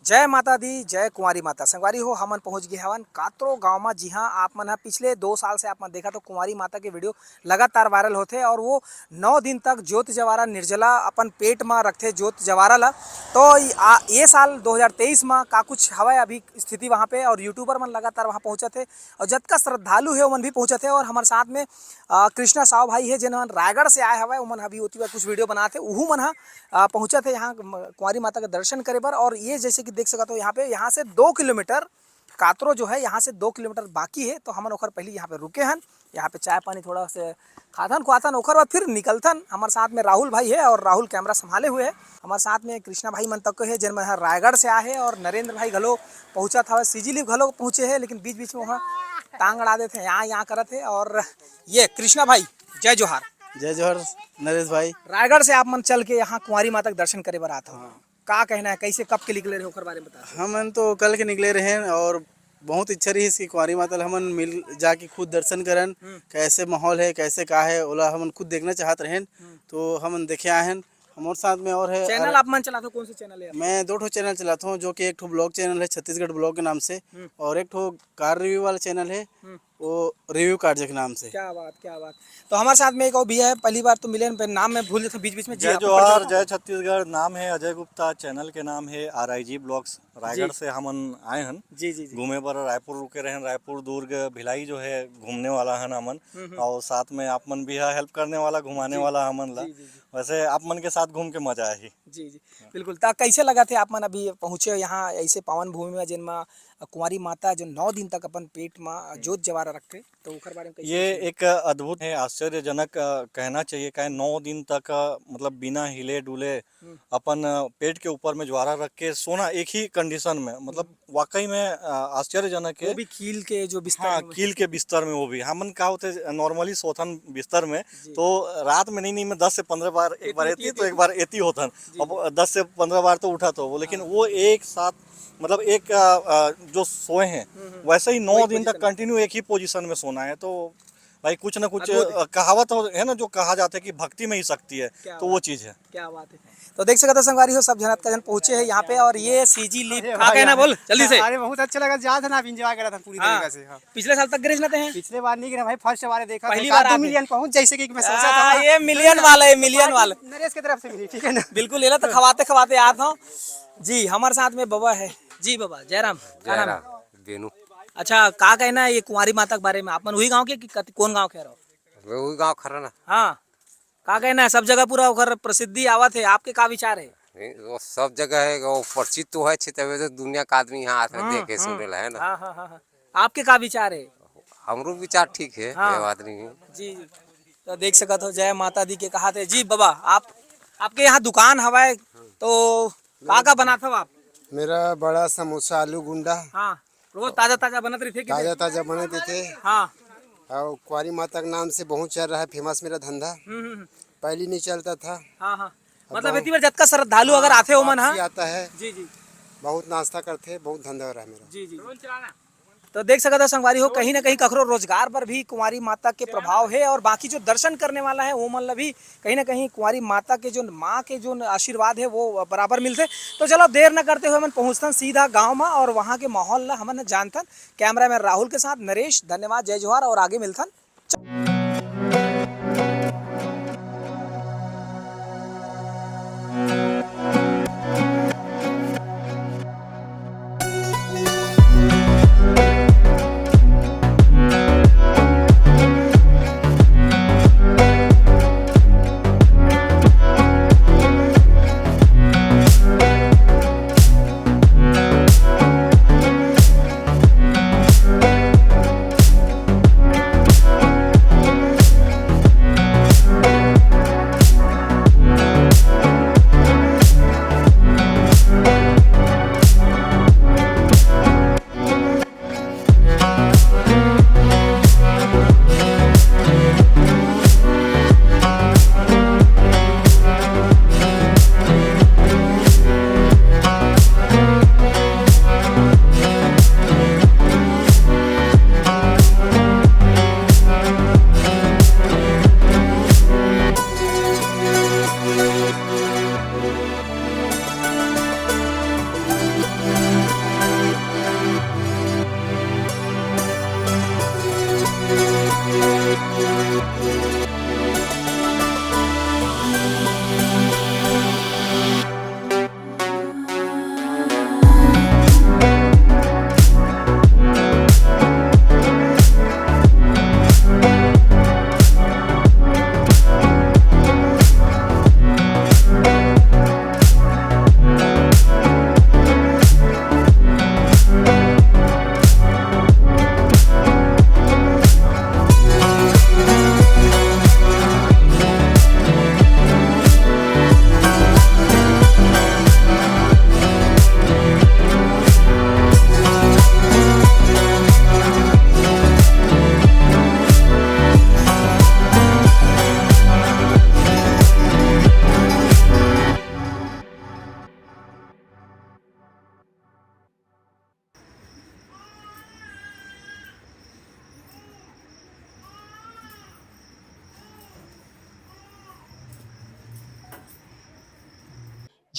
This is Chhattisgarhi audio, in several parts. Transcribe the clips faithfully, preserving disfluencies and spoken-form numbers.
जय माता दी, जय कुंवारी माता। संगवारी हो, हमन पहुंच गए हवन कातरो गांव म, जिहां आप मन ह पिछले दो साल से आप मन देखत हो, कुंवारी माता के वीडियो लगातार वायरल होथे और वो नौ दिन तक जोत जवारा निर्जला अपन पेट म रखथे जोत जवारा ला। तो इ-, आ, ये साल दो हज़ार तेईस म का कुछ हवय अभी स्थिति वहां पे, और यूट्यूबर मन लगातार वहां पहुंचत हे और जतका श्रद्धालु हे ओमन भी पहुंचत हे। और हमर साथ में अ, कृष्णा साव भाई हे, जेन मन रायगढ़ से आए हवय, ओमन अभी ओती बर कुछ वीडियो बनात हे, उहू मन ह, अ, पहुंचत हे यहाँ म-, कुंवारी माता के दर्शन करे बर। और ये जैसे कि देख सकत हो यहाँ पे, यहाँ से दो किलोमीटर कातरो जो है, यहाँ से दो किलोमीटर बाकी हे, तो हमन ओकर पहली यहाँ पे रुके हन, यहाँ पे चाय पानी थोड़ा से खाथन खुआथन, ओकर बाद फिर निकलथन। हमर साथ में राहुल भाई हे और राहुल कैमरा संभाले हुए हे। हमर साथ में कृष्णा भाई मन तक हे, जेन मन ह रायगढ़ से आए हे, और नरेंद्र भाई घलो पहुंचत हवय, सीजी लिप घलो पहुंचे हे, लेकिन बीच बीच में वहाँ टांग अड़ा देथे, यहाँ यहाँ करत हे। और ये कृष्णा भाई, जय जोहार। जय जोहार नरेश भाई। रायगढ़ से आप मन चल के यहाँ कुंवारी माता के दर्शन करे बर आत हो। हाँ। का कहना है, कैसे, कब के निकले रहे, ओकर बारे में बता दो। हमन तो कल के निकले रहेन और बहुत इच्छा रहिस कि कुंवारी माता ला हमन मिल जाके खुद दर्शन करन, हम्म। कैसे माहौल है, कैसे का है, ओला हमन खुद देखना चाहत रहेन। हम्म। तो हमन देखे आए हन। हमर साथ में और है चैनल अरे आप मन चलाते हो, कौन से चैनल है आपका? मैं दो ठो चैनल चलाता हूँ, जो कि एक ठो ब्लॉग चैनल है छत्तीसगढ़ ब्लॉग के नाम से, हम्म। और एक ठो कार रिव्यू वाला चैनल है, हम्म। वो रिव्यू कार्ड के नाम से। क्या बात, क्या बात। तो हमारे साथ में एक और भैया है, पहली बार तो मिले हैं, नाम मैं भूल जाता हूँ बीच बीच में। जी, जय आपको जोहार, परिचय जय छत्तीसगढ़। नाम है अजय गुप्ता, चैनल के नाम है आर आई जी ब्लॉग्स। रायगढ़ जी। से हमन आए हन जी, जी, जी। घूमे बर। रायपुर रुके रहन, रायपुर, दुर्ग, भिलाई जो है घूमने वाला हन हमन, हम्म, हम्म। और साथ में आप मन भी है हेल्प करने वाला, घुमाने जी। वाला हमन ला। जी, जी, जी। वैसे आप मन के साथ घूम के मजा आही। जी, जी। बिल्कुल। त कैसे लगत हे आप मन अभी पहुँचे हो यहाँ ऐसे पावन भूमि में, जेन म कुंवारी माता जो नौ दिन तक अपन पेट म हम्म। जोत जवारा रखथे, तो ओकर बारे में कैसे ये सोचे? एक अद्भुत है, आश्चर्यजनक, अ, कहना चाहिए, काहे नौ दिन तक, अ, मतलब बिना हिले डुले हम्म। अपन, अ, पेट के ऊपर में ज्वारा रख के सोना एक ही कंडीशन में, मतलब हम्म। वाकई में, अ, आश्चर्यजनक वो है। भी कील के जो बिस्तर हाँ, में। कील के बिस्तर में वो भी। हमन का होथे, normally सोथन बिस्तर में, जी। तो रात में नहीं, नहीं, मैं दस से पन्द्रह बार, एक बार एती एती, तो एक एती। बार एती होथन। जी, अब जी। दस से पन्द्रह बार तो उठा तो वो, लेकिन हाँ। वो एक साथ, मतलब एक, अ, अ, जो सोए हैं, हम्म, हम्म। वैसे ही नौ वही दिन तक position में। Continue एक ही पोजीशन में सोना है। तो भाई कुछ ना कुछ, अद्भुत है। अ, कहावत हो, है ना, जो कहा जाता है कि भक्ति में ही शक्ति है, क्या तो वो बात। चीज़ है। क्या बात है। तो देख सकत हो संगवारी हो, सब झन अतका झन पहुँचे हैं यहाँ पे, और ये सीजी लिप अरे का भाई कहना यार। बोल जल्दी से। अरे बहुत अच्छा लगा, जात हन आप, एंजॉय करत हन पूरी हाँ। तरीका से, हाँ। पिछले साल तक गिरे ना ते हैं? पिछले बार नहीं गिरे भाई, फर्स्ट बार देखा पहली था, बार दो आते। मिलियन पहुँच जैसे कि मैं सोचा हाँ, था। ये मिलियन वाला है, मिलियन वाला। नरेश की तरफ से मिली, ठीक है ना? बिल्कुल, ये ला तो खवाते खवाते आत हूँ। जी, हमारे साथ में बाबा है। जी बाबा, जयराम। का नाम है? जयराम, बेनू। अच्छा, का कहना है ये कुंवारी माता के बारे में? आप मन वही गाँव के कि कति-, कौन गाँव के रहो? मैं वही गाँव खरा ना। हाँ, का कहना है, सब जगह पूरा ओकर प्रसिद्धि आवत है, आपके का विचार है? नहीं, वो सब जगह है, वो परिचित तो है छे, तबे तो दुनिया का आदमी यहाँ आथे, हाँ, देखे हाँ। सुने ला, है ना? हाँ, हाँ, हाँ, हाँ। आपके का विचार है? हमरो विचार ठीक है, हाँ। ये बात नहीं है। जी, जी। तो देख सकत हो, जय माता दी के कहाथे। जी बाबा, आप, आपके यहाँ दुकान हवय, तो का का बनात हव आप? मेरा बड़ा समोसा, आलू गुंडा। हाँ, रोज ताजा ताजा बनत रहिथे कि ताजा ताजा बनत रहिथे। हाँ। और कुंवारी माता के नाम से बहुत चल रहा है, फेमस मेरा धंधा। हम्म, हम्म, हम्म। पहले नहीं चलता था। हाँ, हाँ। अब मतलब बहुत इतनी बार जतका श्रद्धालु अगर आथे ओमन, हाँ? वापसी आता है। जी, जी। बहुत नाश्ता करथे, बहुत धंधा हो रहा है मेरा। जी, जी। तो देख सकत हो संगवारी हो, कहीं ना कहीं ककरो रोजगार पर भी कुंवारी माता के प्रभाव है, और बाकी जो दर्शन करने वाला है, वो मन ला भी कहीं ना कहीं कुंवारी माता के जो, माँ के जो आशीर्वाद है, वो बराबर मिलथे। तो चलो, देर न करते हुए हमन पहुँचथन सीधा गाँव में और वहाँ के माहौल ला हमन जानथन। कैमरामैन राहुल के साथ नरेश, धन्यवाद, जय जोहार और आगे मिलथन।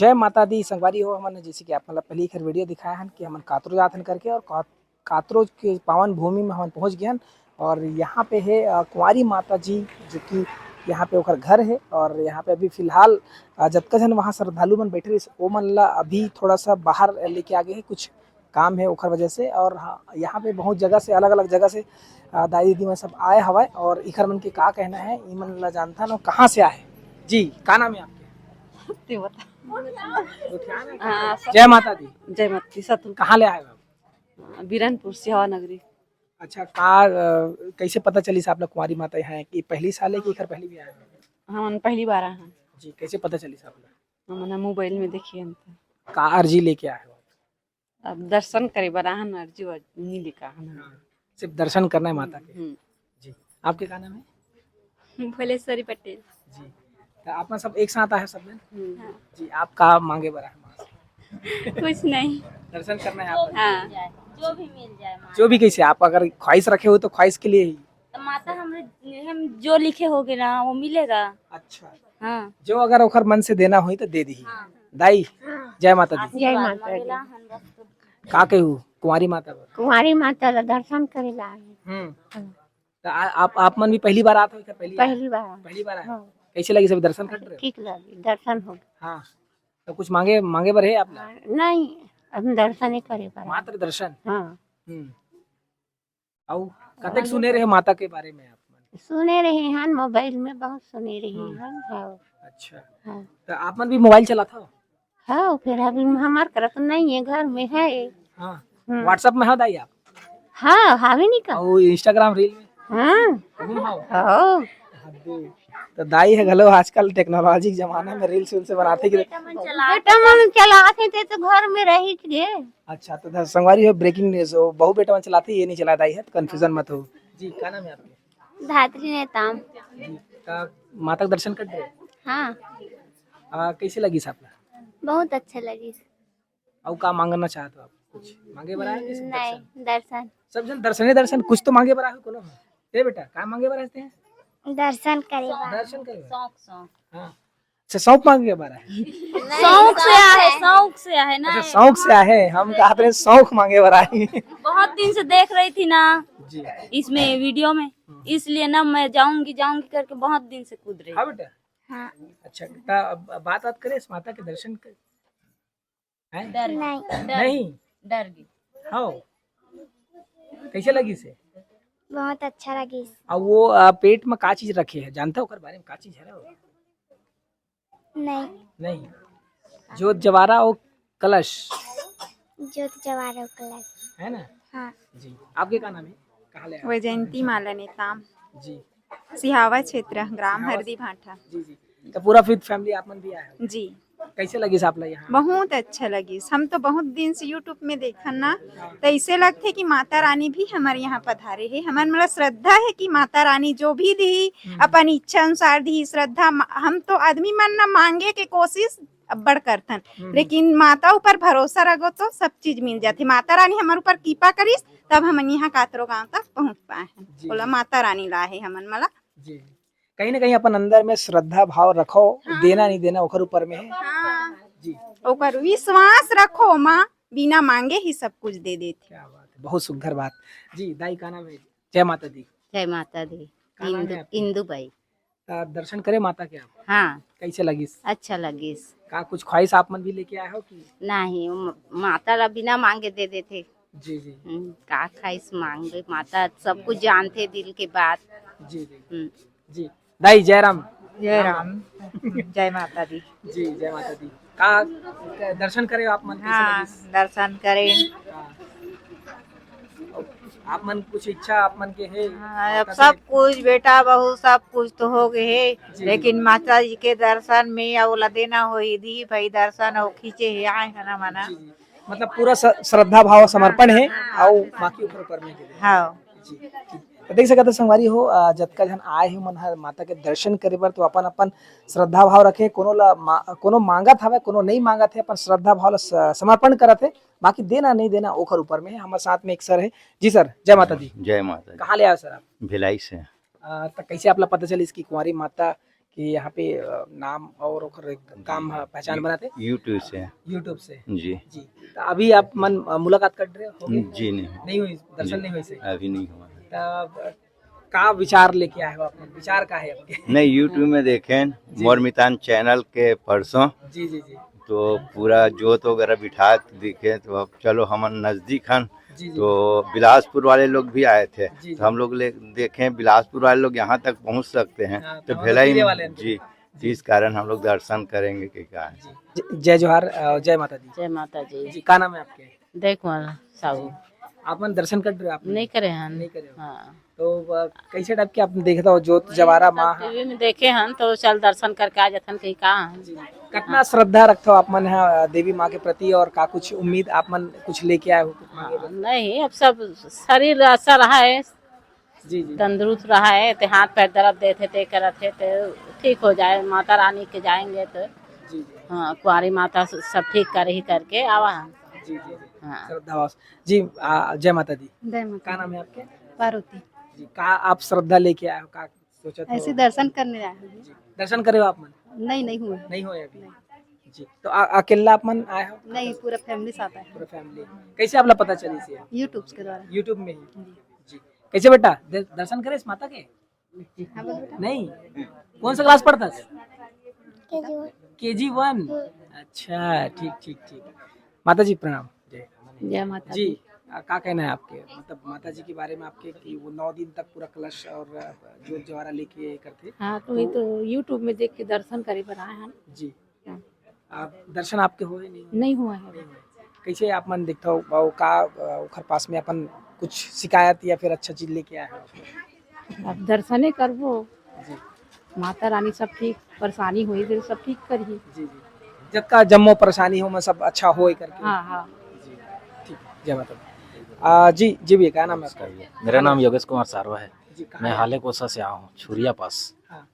जय माता दी संगवारी हो। हमन जैसे कि आप मन ला पहली एकर वीडियो दिखाए हन कि हमन कातरो जात हन करके, और का-, कातरो के पावन भूमि में हमन पहुंच गए हन। और यहाँ पे है, अ, कुंवारी माता जी, जो कि यहाँ पे ओकर घर है। और यहाँ पे अभी फिलहाल, अ, जतका झन वहाँ श्रद्धालु मन बैठे रहिस, ओ मन ला अभी थोड़ा सा बाहर लेके आ गए हैं, कुछ काम है ओकर वजह से। और हाँ, यहाँ पे बहुत जगह से, अलग-अलग जगह से, अ, दाई दीदी मन सब आए हवय, और इखर मन के का कहना है, ई मन ला जानथन। और कहाँ से आए जी, का नाम है आपके? ते बता। हाँ, जय माता दी। जय माता दी, सतु। कहाँ ले आए हो आप? हाँ, बीरनपुर, सिहावा नगरी। अच्छा, का, अ, कैसे पता चलिस आप लोग कुंवारी माता यहाँ है? कि पहली साल है कि एकर पहले भी आए हो? हमन पहली बार आए हन। जी, कैसे पता चलिस आप लोग? हमन मोबाइल में देखिए हन त। का अर्जी लेके आए हो? अब दर्शन करे बर आए हन, अर्जी वर्जी नहीं लेके आए हन। हाँ, सिर्फ दर्शन करना है माता के। हम्म। जी, आपके का नाम है? भुवनेश्वरी पटेल। जी, तो आप मन सब एक साथ आए हो सब जन? हम्म। जी, आप का मांगे बर आए हो माँ से? कुछ नहीं। दर्शन करना है आप? हाँ। जो भी मिल जाए माँ। जो भी कैसे, आप अगर ख्वाहिश रखे हो तो ख्वाहिश के लिए ही। तो माता हमरे, हम जो लिखे होगे ना, वो मिलेगा। अच्छा। हाँ। जो अगर ओकर मन से देना होई तो दे दी। हाँ। दाई, जय माता दी। जय माता दी। का कहू कुंवारी माता बर? कुंवारी माता ला दर्शन करे ला आए। हम्म। हाँ। तो आ-, आप, आप मन भी पहली बार आत हो क्या? पहली बार? पहली बार। पहली बार आए? हाँ। कैसे लगी सब दर्शन कर रहे हो? ठीक लगी, दर्शन हो। हाँ। तो कुछ मांगे, मांगे बर है आप ला? हाँ, नहीं, हम दर्शन ही करे बर। मात्र दर्शन? हाँ। हम्म। अउ कतेक सुने रहे माता के बारे में आप मन? सुने रहे हन, मोबाइल में बहुत सुने रहे हम्म। हन, हाँ। अच्छा। हाँ। तो आप मन भी मोबाइल चलात हो? हाँ, फिर अभी हमार करत नहीं है, घर में है। हाँ। हम्म। WhatsApp में हो दाई आप? हाँ, हावे नहीं का? अउ Instagram reel में? हाँ। तुम हो? हाँ। तो दाई है घलो आजकल technology के जमाना में reels वील्स बनाते कि बेटा मन चलाते बेटा मन चलाते थे तो घर में रही थे। अच्छा, तो ध-, संगवारी हो, breaking news हो, बहू बेटा मन चलाते, ये नहीं चलाता ही है, तो confusion मत हो। जी, का नाम है आपके? धात्री नेताम। जी, का माता के दर्शन कर रहे? हाँ। आ, कैसे लगिस आप ला? बहुत अच्छा लगिस। अउ का मांगना चाहत हो आप? कुछ मांगे बर आए कि सिर्फ नहीं, दर्शन? दर्शन। सब जन दर्शने दर्शन, कुछ तो मांगे बर आए हो कोनो? ए बेटा, का मांगे बर आए थे? दर्शन करे बर। दर्शन करे बर? शौक, शौक। हाँ। अच्छा, शौक मांगे बर आए? शौक से आए, शौक से आए ना। अच्छा, शौक से आए, हम कहत रहे शौक मांगे बर आए। बहुत दिन से देख रही थी ना जी। इसमें वीडियो में, हम्म। इसलिए ना मैं जाऊंगी, जाऊंगी करके बहुत दिन से कूद रही। हाँ बेटा। हाँ। अच्छा, त अब बात, बात करे इस माता के दर्शन कर, हैं? डर नहीं। डर नहीं? डर गई। हाँ। कैसे लगिस? बहुत अच्छा लगिस। अब वो, आ, पेट में का चीज रखे है, जानता हो ओकर बारे में, का चीज है वो? नहीं। नहीं। जोत जवारा और कलश। जोत जवारा और कलश। है ना? हाँ। जी। आपके का नाम है? कहाँ ले आए? वैजयंती माला नेताम। जी। सिहावा क्षेत्र, ग्राम सिहावा हरदी भाठा। जी, जी। तो पूरा with family आप मन भी आए हो? जी। कैसे लगिस आप ला यहाँ? बहुत अच्छा लगिस। हम तो बहुत दिन से YouTube में देखन ना, तो ऐसे लगथे कि माता रानी भी हमारे यहाँ पधारे है। हमारे मतलब श्रद्धा है कि माता रानी जो भी दी, हम्म। अपन इच्छा अनुसार दी, श्रद्धा मा-, हम तो आदमी मन ना मांगे के कोशिश अब्बड़ करथन, हम्म। लेकिन माता ऊपर भरोसा रखो तो सब चीज मिल जाथे। माता रानी हमारे ऊपर कृपा करिस, तब हमन यहाँ कातरो गांव तक पहुँच पाए हन। जी, बोला जी। माता रानी ला है हमन मला। जी। कहीं ना कहीं अपन अंदर में श्रद्धा भाव रखो, हाँ। देना नहीं देना ओकर ऊपर में है। हाँ। जी। ओकर विश्वास रखो, माँ बिना मांगे ही सब कुछ दे देथे। क्या बात है, बहुत सुंदर बात। जी, दाई का नाम है? जय माता दी। जय माता दी। का नाम इंदु, है आपके? इंदु बाई। आ, दर्शन करे माता के आप? हाँ। कैसे लगिस? अच्छा लगिस। का कुछ ख्वाहिश आप मन भी लेके आए हो कि? नहीं, म-, माता ला बिना मांगे दे देथे। जी, जी। हम्म, का ख्वाहिश मांगबे, माता सब कुछ जानथे दिल के बात। जी, जी। हम्म। जी। दाई, जय राम। जय राम। जय माता दी। जी, जय माता दी। का दर्शन करे आप मन, कैसे हाँ, लगिस? दर्शन करे। हाँ। आप मन कुछ इच्छा आप मन के है? हाँ, अब माता सब से? कुछ बेटा बहू सब कुछ तो हो गए है, जी। लेकिन माता जी के दर्शन में अउ ला देना होही दी भाई, दर्शन अउ खींचे है, आए है ना मना। जी, जी। मतलब पूरा स-, श्रद्धा भाव समर्पण है, हाँ। अउ बाकी ऊपर ऊपर में के दे। हाँ। जी, जी। तो देख सकत हो संगवारी हो, अ, जतका झन आए हे मन ह माता के दर्शन करे बर, तो अपन अपन श्रद्धा भाव रखे, कोनो ला मा-, कोनो मांगत हवय, कोनो नहीं मांगत हे, अपन श्रद्धा भाव ला स-, समर्पण करत हे। बाकी देना नहीं देना ओखर ऊपर में हे। हमर साथ में एक सर हे। जी सर, जय माता दी। जय माता दी। कहाँ ले आए सर आप? भिलाई से। अ, त कैसे आप ला पता चलिस कि कुंवारी माता ये यहाँ पे, अ, नाम और ओकर एक काम ह, पहचान बनाते? YouTube से। YouTube से? जी। जी। तो अभी आप मन, अ, मुलाकात कर रहे हो? जी, नहीं। नहीं हुई, दर्शन जी। नहीं हुई से? अभी नहीं हुआ है। तब का विचार लेके आए हो आप? विचार का है आपके? नहीं, YouTube में देखें, जी, मोर जी। मितान channel के परसों। जी, जी, जी। तो पूरा जोत वगैरह बिठा दिखे, तो अब चलो, हमन नजदीक हन, जी, जी। तो बिलासपुर वाले लोग भी आए थे, जी, तो जी। हम लोग ले, देखें, बिलासपुर वाले लोग यहाँ तक पहुँच सकते हैं, हाँ, तो तो हम लोग भिलाई पीले में, वाले हैं। जी, जी। इस कारण हम लोग दर्शन करेंगे कि क्या है। जी। ज-, जय जोहार, अ, जय माता दी। जय माता जी। जी, का नाम है आपके? जय कुमार साहू। आप मन दर्शन कर रहे हो आप? नहीं करे हन। नहीं करे हो? हाँ। तो, अ, कैसे type के आप देखता हो जोत जवारा माँ? टीवी में देखे हन तो चल दर्शन करके आ जाथन कहीं का हन। जी। कितना श्रद्धा रखता हो आप मन ह देवी माँ के प्रति और का कुछ उम्मीद आप मन कुछ लेके आए हो कुछ मांगे हाँ, बर? नहीं, अब सब शरीर ऐसा रहा है, जी, जी। तंदुरुस्त रहा है, ते हाथ पैर दर्द देथे, ते करत हे, ते ठीक हो जाए, माता रानी के जाएंगे तो। जी, जी। हाँ, कुंवारी माता स-, सब ठीक करही करके आवा हम। जी, जी, जी। हाँ। श्रद्धा भाव से। जी, आ, जय माता दी। जय माता का दी। नाम है आपके? पार्वती। जी, का आप श्रद्धा लेके आए हो, का सोचत हो? ऐसे दर्शन करने आए हैं। जी। दर्शन करे हो आप मन? नहीं, नहीं हुए। नहीं हुए अभी? नहीं। जी। तो आ, अकेला आप मन आए हो? नहीं, पूरा family साथ आए हैं। पूरा family। कैसे आपला पता चलिस ये? YouTube के द्वारा। YouTube में ही? जी। जी। कैसे बेटा? दे-, दर्शन करेस माता के? हाँ, बोलो बेटा। नहीं। कौन सा class पढ़थस? KG one। KG one? अच्छा, ठीक, ठीक, ठीक। माता जी प्रणाम। जय माता जी, दी। आ, का कहना है आपके? मतलब माता जी के बारे में आपके कि वो नौ दिन तक पूरा कलश और, अ, जोत जवारा लेके करथे। हाँ, तो वही तो तो YouTube में देख के दर्शन करे बर आए हन। जी। हाँ। आप दर्शन आपके हुए नहीं हुए? नहीं हुआ है। नहीं हुए। कैसे आप मन देखता हो, वो का, अ, ओखर पास में अपन कुछ शिकायत या फिर अच्छा चीज लेके आए हो? अब दर्शने करबो। जी। माता रानी सब ठीक, परेशानी होई, फिर सब ठीक करही। जी, जी। जतका जम्मो परेशानी हो, मैं सब अच्छा होए करके। हाँ, हाँ। जी, ठीक। जय माता दी। आ, जी, जी भैया, क्या नाम है आपका? नमस्कार भैया, मेरा नाम योगेश कुमार सारवा है। जी, कहाँ मैं है? हाले कोसा से आया हूँ, छुरिया पास। हाँ।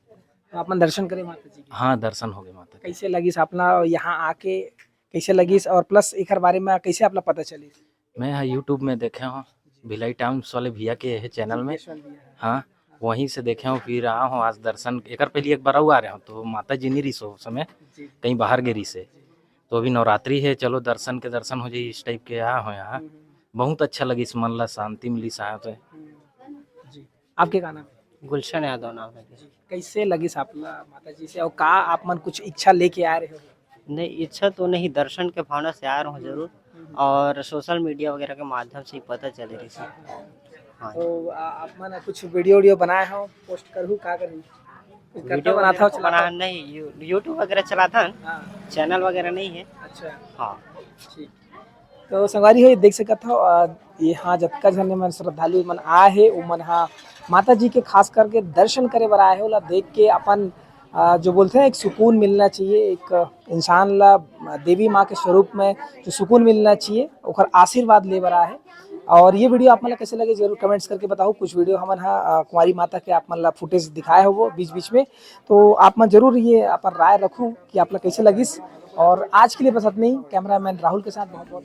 तो आप मन दर्शन करे माता जी के? हाँ, दर्शन हो गए माता के। कैसे लगिस आपला यहाँ आके, कैसे लगिस और plus एकर बारे में कैसे आपला पता चलिस? मैं यहाँ YouTube में देखे हूँ, भिलाई Times वाले भैया के है channel में। यशवंत भैया, हाँ। हाँ, वहीं से देखे हूँ, फिर आया हूँ आज दर्शन। एकर पहले एक बार अउ आ रहे हूँ, तो माता जी नहीं रही सो समय, जी। कहीं बाहर गे रही से। जी। तो अभी नवरात्रि है, चलो दर्शन के दर्शन हो जाए, इस type के आया हूँ यहाँ। हम्म, हम्म। बहुत अच्छा लगिस, मन ला शांति मिलिस यहाँ पे। हम्म। जी। आपके का नाम है? गुलशन यादव नाम है। जी। कैसे लगिस आपला माता जी से और का आप मन कुछ इच्छा लेके आ रहे हो? नहीं, इच्छा तो नहीं, दर्शन के भावना से आ रहा हूँ जरूर। हम्म। और social media वगैरह के माध्यम से ही पता चले रही। हाँ। तो, आ, आप मन कुछ video वीडियो बनाए हो, post करहू, का करहू? कुछ video करता बनाता वगैरह हो, तो चलाता बना हो? नहीं, यू-, YouTube वगैरह चलाता है, हाँ। Channel वगैरह नहीं है। अच्छा। हाँ। ठीक। तो संगवारी हो, ये देख सकत हो, अ, यहाँ जतका झन मन श्रद्धालु मन आए हे, उमन हा माता जी के खास करके दर्शन करे बर आए हे, ओला देख के अपन, अ, जो बोलते हैं, एक सुकून मिलना चाहिए, एक इंसान ला देवी माँ के स्वरूप में जो सुकून मिलना चाहिए, ओकर आशीर्वाद ले बर आए हे। और ये video आप मन ला कैसे लगे, जरूर comments करके बताओ। कुछ video हमन हा, अ, कुंवारी माता के आप मन ला footage दिखाए हो वो बीच बीच में, तो आप मन जरूर ये अपन राय रखू कि आप ला कैसे लगिस। और आज के लिए बस इतना ही। Cameraman राहुल के साथ बहुत बहुत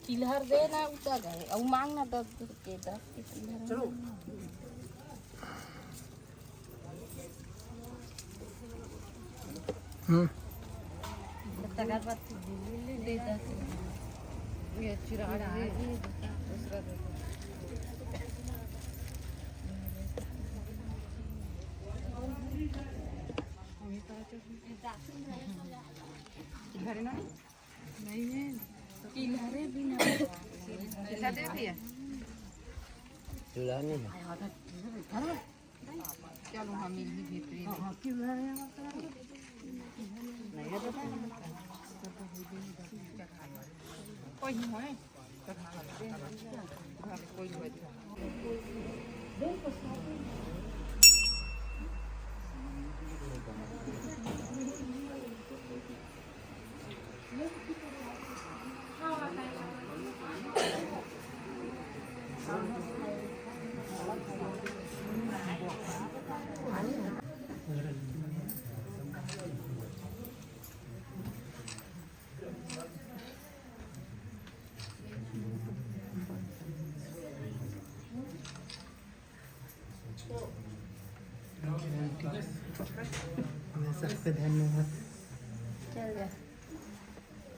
किलहर दे ना, उतर गए। अब मांग ना दस के, दस के किलहर। हम्म। तकर बाद दे दस। ये चिराग है, दूसरा दे दो। घरे ना? नहीं है। किनारे भी ना। ऐसा दे दिया। चूल्हा नहीं है। चलो, हम मिल भी भीतरी में। कोई नहीं है। सबके धन्यवाद। चल जा।